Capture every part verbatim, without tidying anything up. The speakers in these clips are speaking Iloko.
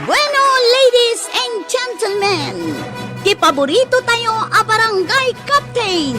Bueno, ladies and gentlemen, ti paborito tayo a barangay captain,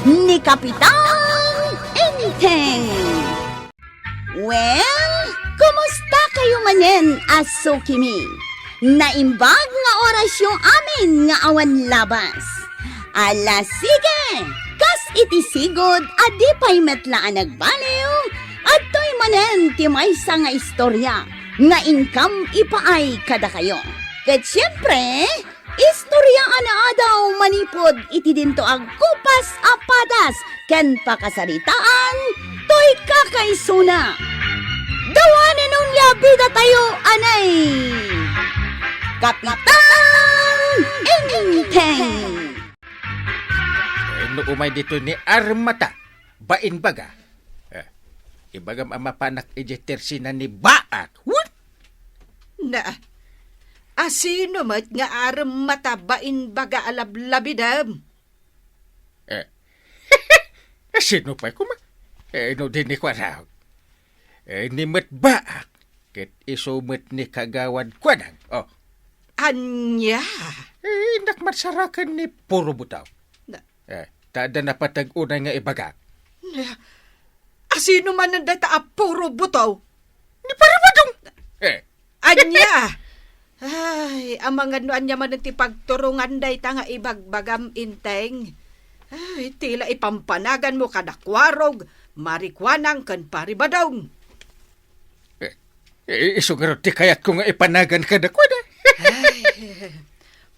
ni Kapitan Enteng. Well, kumusta kayo manen a sukimi? Naimbag nga orasyo amin nga awan labas. Ala, sige! Kas iti sigud a di pay met la a nagbaliw, adtoy manen ti maysa nga istorya nga inkam ipaay kadakayo. Ket siempre, istorya a naadaw manipud iti dinto a gupas a padas ken pakasaritaan toy kakaisuna. Dawanen onia bida tayo, anay! Kapitan Enteng! Eh, no umay dito ni Armata, bain baga. Eh, ibagam a mapanak iti tersina ni Baak. What? Na, asino met nga Armata bain baga a lablabidem? Eh, sino pay koma? Eh, no di ni Kuarag. Eh, ni met Baak, ket isu met ni Kagawad Kuanang. Oh. Ania? Eh, innak marsaraken ni Puro Butaw. Na- Eh, ta adda napateg unay nga ibagak. Na- Asino manen dayta a Puro Butaw? Ni Pare Badong. Eh. Ania? Ay, amangan no ania manen ti pagturongan dayta nga ibagbagam, Enteng. Ay, ti la ipampanaganmo kada Kuarog, Mari Kuanang, ken Pare Badong. Eh, eh, isu ngarud ti kayatko nga ipanagan kadakuada. Ay,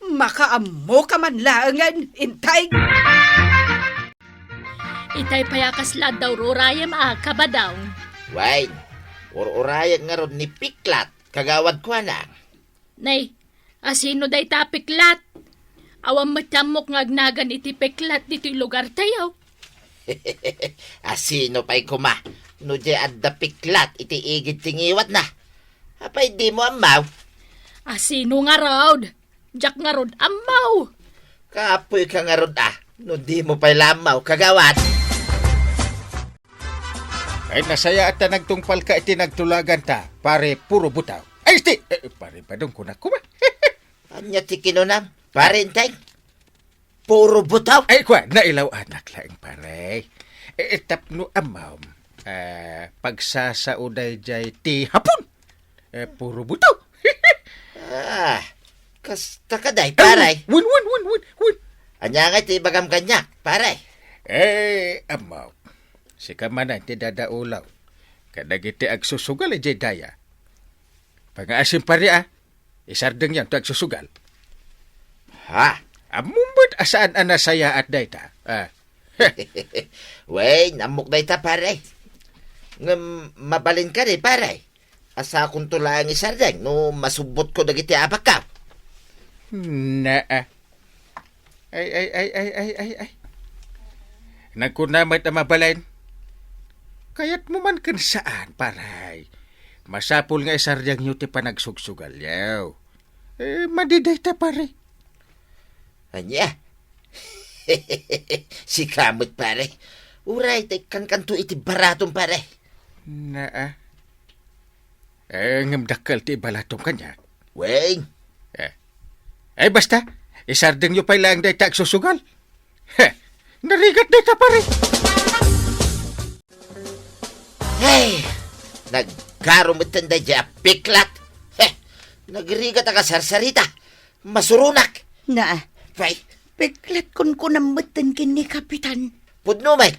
makaammoka man laengen, Enteng. Itay pay a kasla adda ur-urayem a, Kabadong. Wen, ur-urayek ngarud ni Piklat, Kagawad Kuanang. Nay, asino dayta a Piklat? Awan met ti ammok nga agnagan iti Piklat ditoy lugartayo. Asino pay koma no diay adda Piklat iti igid ti ngiwatna? Apay dimo ammo? Asino ngarud? Diak ngarud ammo. Kaapoyka ngarud a, no dimo pay la ammo, Kagawad. Ay, nasayaat ta nagtungpalka iti nagtulaganta, Pare Puro Butaw. Ay, iti! Eh, Pare Badong, kunak koma. Ania ti kinunam, Pare Enteng? Puro Butaw? Ay, kua, nailaw-anak laeng, pare. Eh, eh, tapno ammom, eh, pagsasao daydiay ti Hapon. Eh, Puro Butaw. Ah, kasta kadi, pare. Ay, wen, wen, wen, wen, wen. Ania ngay ti ibagam kaniak, pare? Eh, ammok. Sika manen ti dadaulaw kadagiti agsusugal idiay daya. Pangngaasim, pare, a. Isardengyon ti agsusugal. Ha? Ammom met a saan a nasayaat dayta. Ah. Wen, ammok dayta, pare. Ngem mabalin kadi, pare. Asakonto laeng isardeng no masubbotko dagiti abakko. Naa. Ay, ay, ay, ay, ay, ay, ay. Nagkuna met a mabalin. Kayatmo man ken saan, pare. Masapul nga isardengyo ti panagsugsugalyo. Eh, madi dayta, pare. Ania? Sika met, pare. Uray ta ikkankanto iti baratom, pare. Naa. Eh, ngem dakkel ti ibalatom kaniak. Wen. Eh. Ay, basta, isardengyo pay laeng dayta agsusugal. Heh, narigat dayta, pare. Hey, naggaro metten daydiay a Piklat. Heh, nagrigat a kasarsarita. Masuronak. Na, Pay. Piklat kunkunam metten ken ni Kapitan. Pudno met.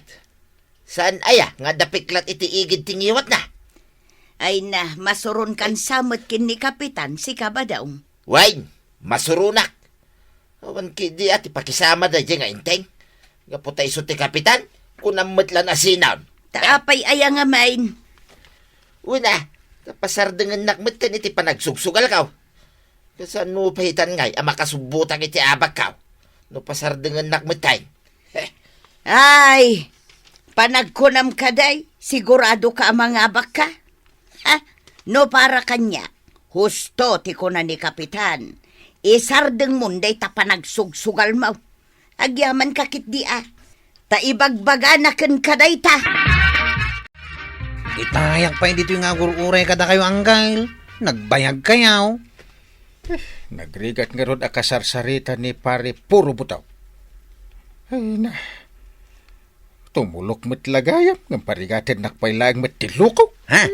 Saan aya nga adda Piklat iti igid ti ngiwatna? Ay na, masuronkan sa met ken ni Kapitan, sika, Badong. Wen, masuronak. Awan ketdi a ti pakisama daydiay nga Enteng. Gapu ta isu ti Kapitan, kunam met la a sinon. Ta apay aya ngamin? Wen a, ta pasardengennak metten iti panagsugsugalko. Kasano pay itan ngay a makasubbotak iti abakko no pasardengennak metten? Heh. Ay, panagkunam kadi, siguradoka a mangabakka? Ha? No para kaniak, husto ti kuna ni Kapitan. Isardengmon dayta panagsugsugalmo. Agyamanka ketdi a. Ta ibagbagana kenka dayta. Itayak pay ditoy nga agur-uray kadakayo, Anggail. Nagbayagkayo. Nagrigat ngarud a kasarsarita ni Pare Puro Butaw. Ay na, tumulok met la gayam, ngem parigatennak pay laeng met ti luko. Ha?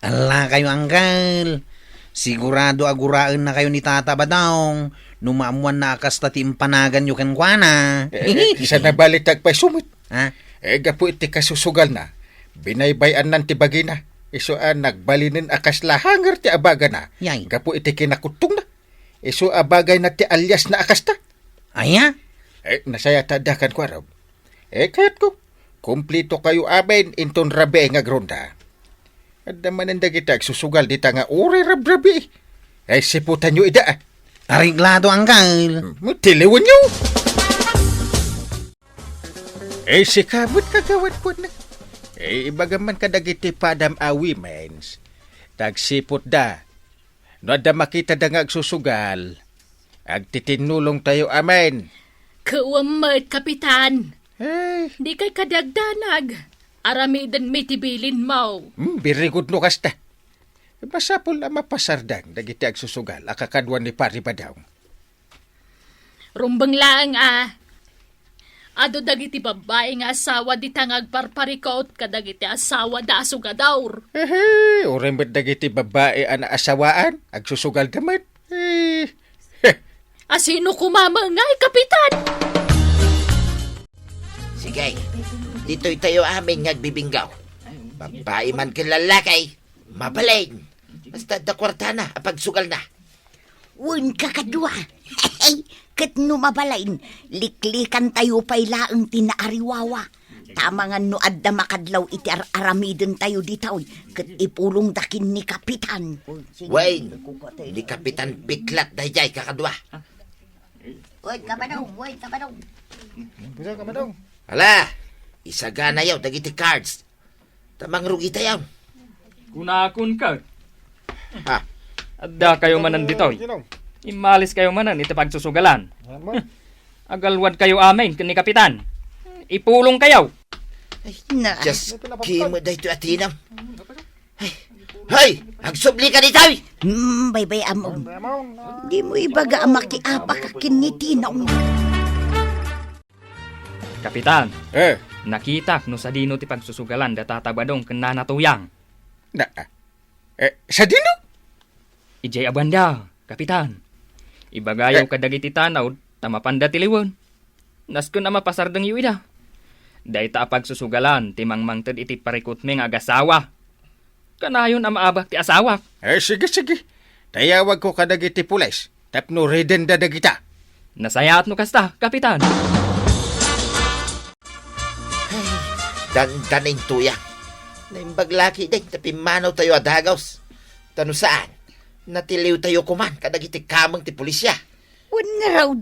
Ala kayo, Uncle. Sigurado a guraennakayo ni Tata Badong no maammoanna a kasta ti impanaganyo kenkuana. Eh, eh, saan a bali ti agpayso met? Ha? Eh, gapu iti kasusugalna, binaybay-annan ti bagina. Isu a nagbalinen a kasla hanger ti abagana. Yay. Gapu iti kinakuttongna. Isu a bagayna ti aliasna a kasta. Aya? Eh, nasayaat adda kenkuana. Eh, kayatko, kumplitokayo amin inton rabii nga agronda. Adda manen dagiti agsusugal dita nga uray rabrabii. Eh, siputanyo ida, ah. Areglado, Uncle. Hmm, tiliwenyo. Eh, sika met, Kagawad, kunak. Eh, ibagam man kadagiti padam a women's. Ta agsiputda. No adda makitada nga agsusugal, agtitinnulongtayo amin. Kuwam met, Kapitan. Eh. Dikay kadi agdanag. Aramidenmi ti bilinmo. Hmm, very good no kasta. Masapul a mapasardeng dagiti agsusugal a kakadua ni Pari Badong. Rumbeng laeng a. Adu dagiti babbai nga asawa dita nga agparparikut kadagiti asawada a sugador. Ehe, uray met dagiti babbai a naasawaan, agsusugalda met. Eh, heh. Asino koma ngay, Kapitan? Sige, ditoytayo amin nga agbibinggaw. Babbai man ken lallaki. Mabalin. Basta adda kuartana a pagsugalna. Wen, kakadua. Ket no mabalin, liklikantayo pay laeng ti naariwawa. Ta amangan no adda makadlaw iti ar-aramidentayo ditoy, ket ipulongda ken ni Kapitan. Wen, ni Kapitan Piklat daydiay, kakadua. Wen, Kapadong, wen, Kapadong. Wen, Kapadong. Ala, isaganayo dagiti cards. Ta mangrugitayo. Kunakon ket. Ha? Adda kayo manen ditoy. Immalis kayo manen iti pagsusugalan. Agalwad kayo amin ken ni Kapitan. Ipulong kayo. Ay, na. Just kimo daytoy a Tinong. Ay, hay, agsubli ka ditoy. Hmm, baybay-am. Dimo ibaga a makiabak ken ni Tinong. Kapitan, eh, nakitak no sadino ti pagsusugalan da Tata Badong ken Nana Tuyang. Na, eh, sadino? Idiay a banda, Kapitan. Ibagayo, eh, kadagiti tanaw ta mapanda tiliwen. Nasken a mapasardengyo ida. Dayta a pagsusugalan ti mangmangted iti parikutmi nga agasawa. Kanayon a maabak ti asawak. Eh, sige, sige. Tayawagko kadagiti pulis tapno ridenda dagita. Nasayaat no kasta, Kapitan. Ay, dandanin, Tuyang. Naimbag la ketdin ta pimmanawtayo a dagus. Ta no saan, natiliwtayo koman kadagiti kameng ti pulisya. Wen ngarud,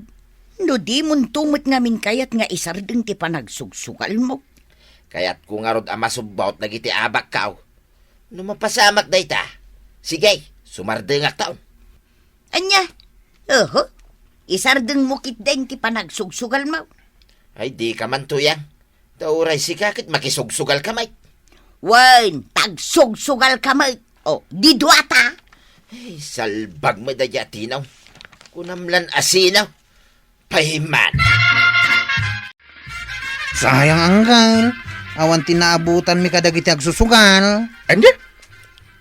no dimonto met ngamin kayat nga isardeng ti panagsugsugalmo. Kayatko ngarud a masubbot dagiti abakko. No mapasamak dayta, sige, sumardengakto. Ania? Oho, isardengmo ketdin ti panagsugsugalmo. Ay, dika man, Tuyang. Ta uray sika ket makisugsugalka met. Wen, tagsugsugalka met. O, di duata. Ay, salbag met dayta a Tinong. Kunam lan asino. Pahiman. Sayang, Uncle. Awan ti naabutanmi kadagiti agsusugal. Ania?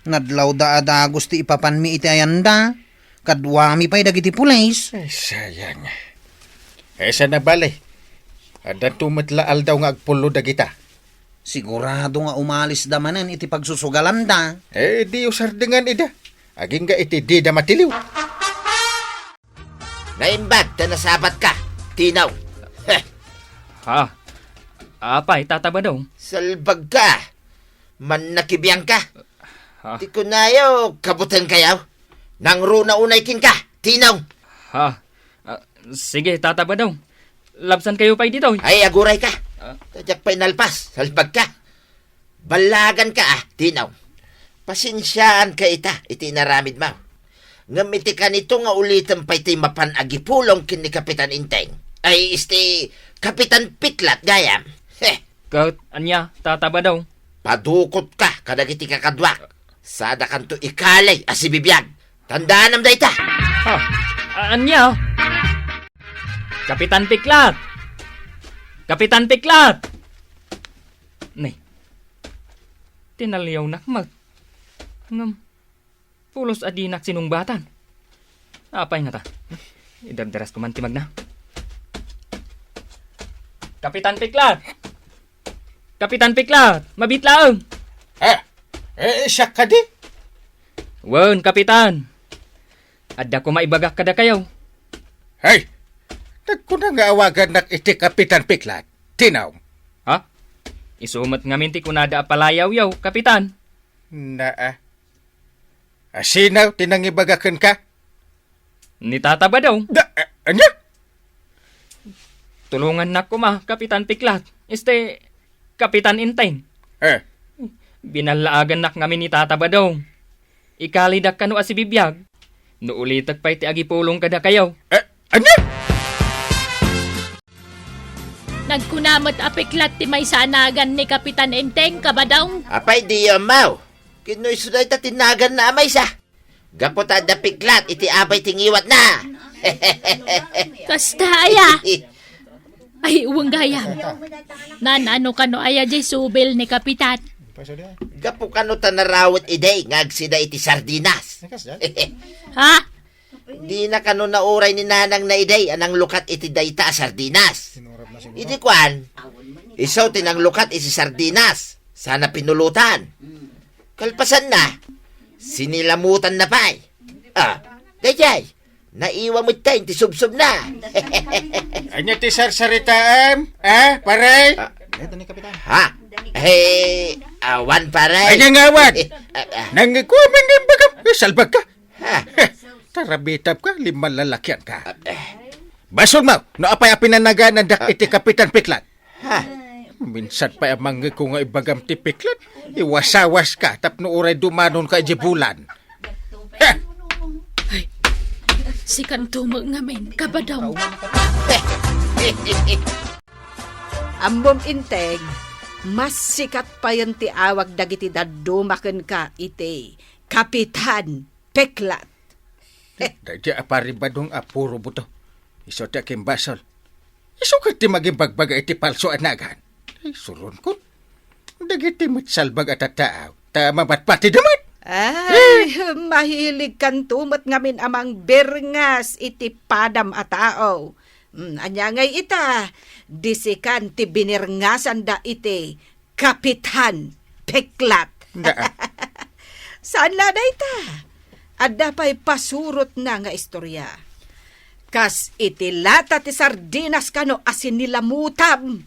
Nadlawda a dagus ti ipapanmi iti ayanda. Kaduami pay dagiti pulis. Ay, sayang. Eh, saan a bale? Addanto met la aldaw nga agpullo dagita. Sigurado nga umalisda manen iti pagsusugalanda. Eh, di usardengan ida. Agingga iti dida matiliw. Naimbag ta nasabatka, Tinong. Heh. Ha? Apay, Tata Badong? Salbagka. Mannakibiangka. Ha? Ti kunayo, kabutengkayo. Nangruna unay kenka, Tinong. Ha? Ah, sige, Tata Badong. Labsankayo pay ditoy. Ay, agurayka. Ah. Ta diak pay nalpas, salbagka. Ballaganka, ah, Tinong. Pasensiaanka ita iti inaramidmo. Ngem iti kanito nga ulitem pay ti mapan agipulong ken ni Kapitan Enteng. Ay, isti, Kapitan Piklat gayam. Heh. Ket ania, Tata Badong? Padukotka kadagiti kakaduak. Sadakanto ikali a sibibiag. Tandaanam dayta. Ah, a-, ania? Kapitan Piklat! Kapitan Piklat! Nay, tinaliawnak met. Ngem, pulos a dinak sinungbatan. Apay ngata? Idardaras ko man ti magna. Kapitan Piklat! Kapitan Piklat! Mabitlaeng! Ah, eh, siak kadi? Wen, Kapitan. Adda koma ibagak kadakayo. Hey! Nagkuna nga awagannak iti Kapitan Piklat. Tinaw. Ha? Isu met ngamin ti kunada a palayawyaw, Kapitan. Naa. Asino ti nangibaga kenka? Ni Tata Badong. Da, eh, ania? Tulongannak koma, Kapitan Piklat. Este, Kapitan Enteng. Eh. Binallaagannak ngamin ni Tata Badong. Ikalidak kano a sibibiag. No ulitek pay ti agipulong kadakayo. Eh, ania? Nagkuna met a Piklat ti maysa a nagan ni Kapitan Enteng, Kabadong. Apay, diyo ammaw. Ken no isu dayta ti naganna a maysa. Gapu ta adda Piklat iti apay ti ngiwatna. Kasta aya? Ay, wen gayam. Nan-ano kano aya jay subil ni Kapitan? Gapu kano ta narawet idi nga agsida iti sardinas. Ha? Dina kano nauray ni nanangna idi a nanglukat iti dayta a sardinas. Idi kuan, isu ti nanglukat iti sardinas. Sana pinulutan. Kalpasanna, sinilamutanna pay. Ah, daydiay, naiwa met tayo ti subsubna. Ania ti sarsaritaem? Ah, pare? Ah, ha? Eh, awan, pare. Ania nga awan? Ah, ah. Nangikuamin nga imbagam, eh, salbag ka. Ha? Tarabitap ka, limang lalakian ka. Ah, eh. Basol mo, no apay a pinanaganandak iti Kapitan Piklat. Ha? Minsan pay a mangngegko nga ibagam ti Piklat, iwasawas ka tapno uray dumanon ka idiay bulan. Ha? Ay, sikanto met ngamin, Kabadong. Ammom, Enteng, mas sikat payen ti awag dagiti dadduma kenka iti Kapitan Peklat. Daydiay a pari Badong a puro buto. Isu ti akimbasol. Isu ket ti mangimbagbaga iti palso a nagan. Ay, suronkon. Dagiti met salbag a tattaaw, ta mamatpatida met. Ay, mahiligkanto met ngamin a mangbirngas iti padam a tao. Mm, ania ngay ita, di sikan ti binirngasanda iti Kapitan Peklat. Naa. Saan la dayta? Adda pay pasurotna nga istorya. Kas iti lata ti sardinas kano a sinilamutam.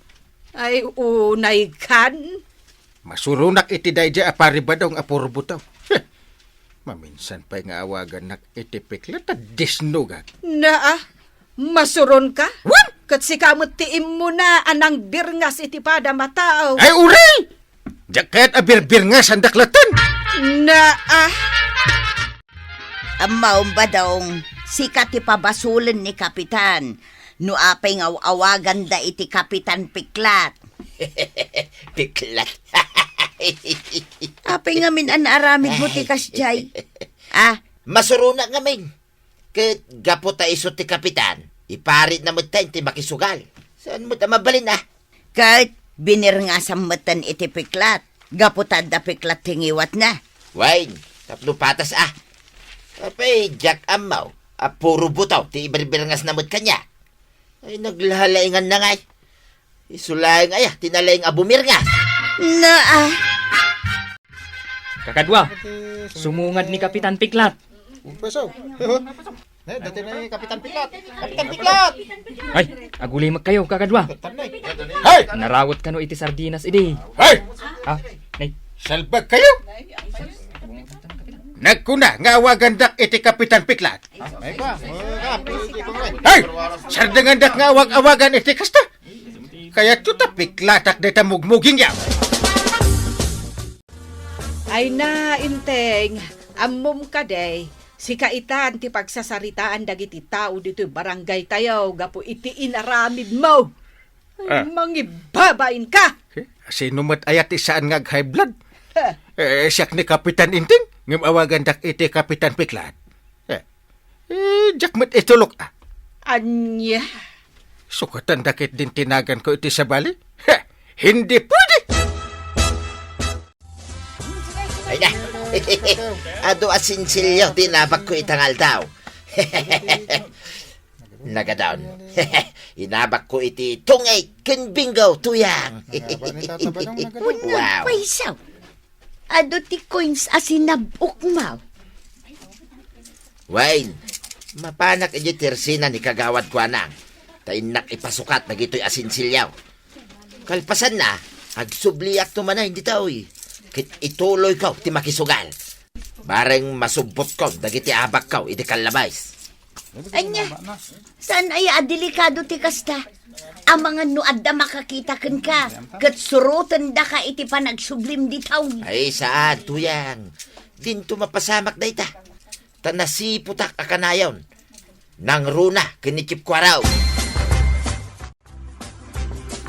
Ay, unay kan? Masuronak iti daydiay a pari Badong a puro buto. Heh. Maminsan pay nga awagannak iti Piklat ta disnogak. Naa, masuronka? Wen! Ket sika met ti immuna a nangbirngas iti padam a tao. Ay, uray! Diak kayat a birbirngasandak latten. Naa. Ammom, Badong, sika ti pabasolen ni Kapitan. No apay nga aw-awaganda iti Kapitan Piklat. Piklat. Apay ngamin a naaramidmo ti kasdiay? Ah? Masuronak ngamin. Ket gapu ta isu ti kapitan, iparitna met ti makisugal. Saan met a mabalin, ah? Ket binirngasam metten iti Piklat, gapu ta adda Piklat ti ngiwatna. Wen, tapno patas, ah. Apay, diak ammo a puro buto ti ibirbirngasna met kaniak. Ay, naglahalainganna ngay. Isu laeng aya ti nalaing a bumirngas. Naa. Kakadua, sumungad ni Kapitan Piklat. Umpaso. Ne, dati na ni Kapitan Piklat. Kapitan Piklat! Ay, agulimek kayo, kakadua. Tanay. Hay! Narawet kano iti sardinas idi. Hay! Ah, nay. Salbag kayo! Nagkuna nga awagandak iti Kapitan Piklat. Ay, pa. Hay! Sardengandak nga awag-awagan iti kasta. Kayatyo ta piklatak dayta mugmugingyaw. Ay na, Enteng, ammom kadi, sika itan ti pagsasaritaan dagiti tao ditoy barangay tayo gapu iti inaramidmo. Ay, ah, mangibabain ka! Eh, sino met aya ti saan nga ag-high blood? Heh. Eh, siak ni Kapitan Enteng, ngem awagandak iti Kapitan Piklat. Diak met itulok, a. Ania? Sukatan da ket din ti naganko iti sabali? He! Hindi pwede! Ay na. Adu a sinsilyo ti inabakko ita nga aldaw. Nagadaon. Inabakko iti tungay ken bingo, Tuyang. Nagaba ni Tata Badong, nagadaon. Wow. Paisaw. Adu ti coins a sinab-okmo. Wen, mapanak idiay tersina ni Kagawad Kuanang, ta innak ipasukat dagitoy a sinsilyo. Kalpasanna, agsubliakto manen ditoy, ket ituloyko ti makisugal. Bareng masubbotko dagiti abakko idi kallabes. Ania, saan aya a delikado ti kasta? Amangan no adda makakita kenka, ket surotendaka iti panagsublim ditoy. Ay, saan, Tuyang. Dinto mapasamak dayta. Ta nasiputak a kanayon. Nangruna ken ni Chief Kuaraw.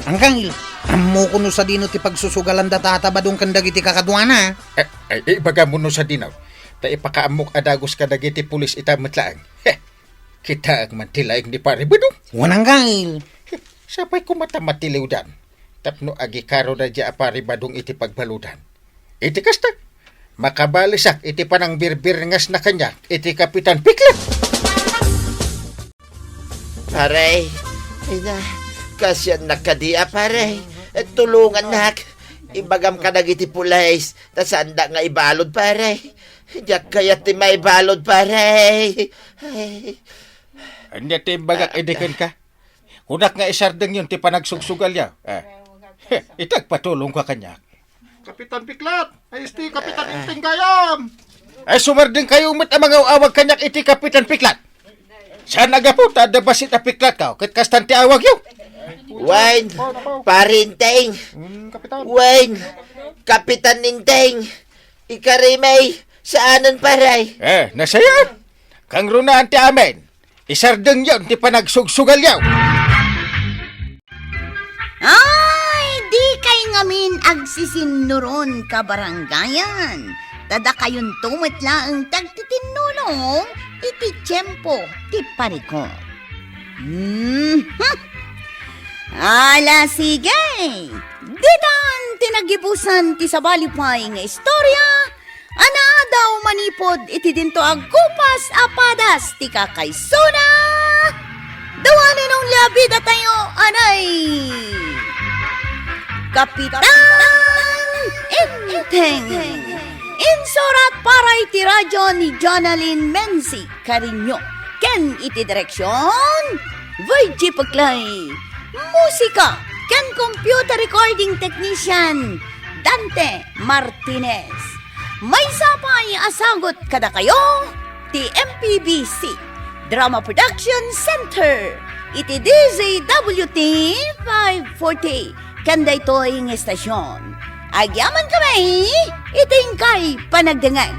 Angkel, ammoko no sadino ti pagsusugalan da Tata Badong ken dagiti kakaduana. Eh, eh, ibagam no sadino. Ta ipakaammok a dagus kadagiti pulis ita met laeng. Heh, kitaek man ti laing ni Pare Badong. Wen, Angkel. Heh, sapay koma ta matiliwdan. Tapno agikaro daydiay a Pare Badong iti pagbaludan. Iti kasta, makabalisak iti panangbirbirngasna kaniak iti Kapitan Piklat. Pare, ay na, kaasiannak kadi a, pare. Tulongannak. Ibagam kadagiti pulis, ta saanda nga ibalud, pare. Diak kayat ti maibalud, pare. Ay. Ania ti imbagak idi kenka? Kunak nga isardengyon ti panagsugsugalyo. Eh. Heh, ita agpatulongka kaniak. Kapitan Piklat! Ay, isti, Kapitan Inteng gayam! Ay, sumardengkayo met a mangaw-awag kaniak iti Kapitan Piklat. Saan a gapu ta adda bassit a piklatko, ket kastan ti awagyo. Wen, Pare Inteng. Mm, Kapitan. Wen, Kapitan Inteng. Ikarimay, saanen, pare. Eh, nasayaat. Kangrunaan ti amin. Isardengyon ti panagsugsugalyo. Ay, dikay ngamin agsisinnuron, kabarangayan. Ta dakayonto met laeng ti agtitinnulong iti tiempo ti parikut. Mhm. Ala, sige. Ditan ti nagibusan ti sabali pay nga istorya a naadaw manipud iti dinto a gupas a padas ti kakaisuna. Dua ni Nong Leabidatayo, anay Kapitan Inteng. Insurat para iti radyo ni Jonalyn Menzi Cariño ken iti direksion, Virgie Peclay. Musika ken computer recording technician, Dante Martinez. Maysa pay a sagut kadakayo ti M P B C Drama Production Center iti D Z W T five forty ken daytoy nga estasion. Agyamankami iti inkay panagdengngeg.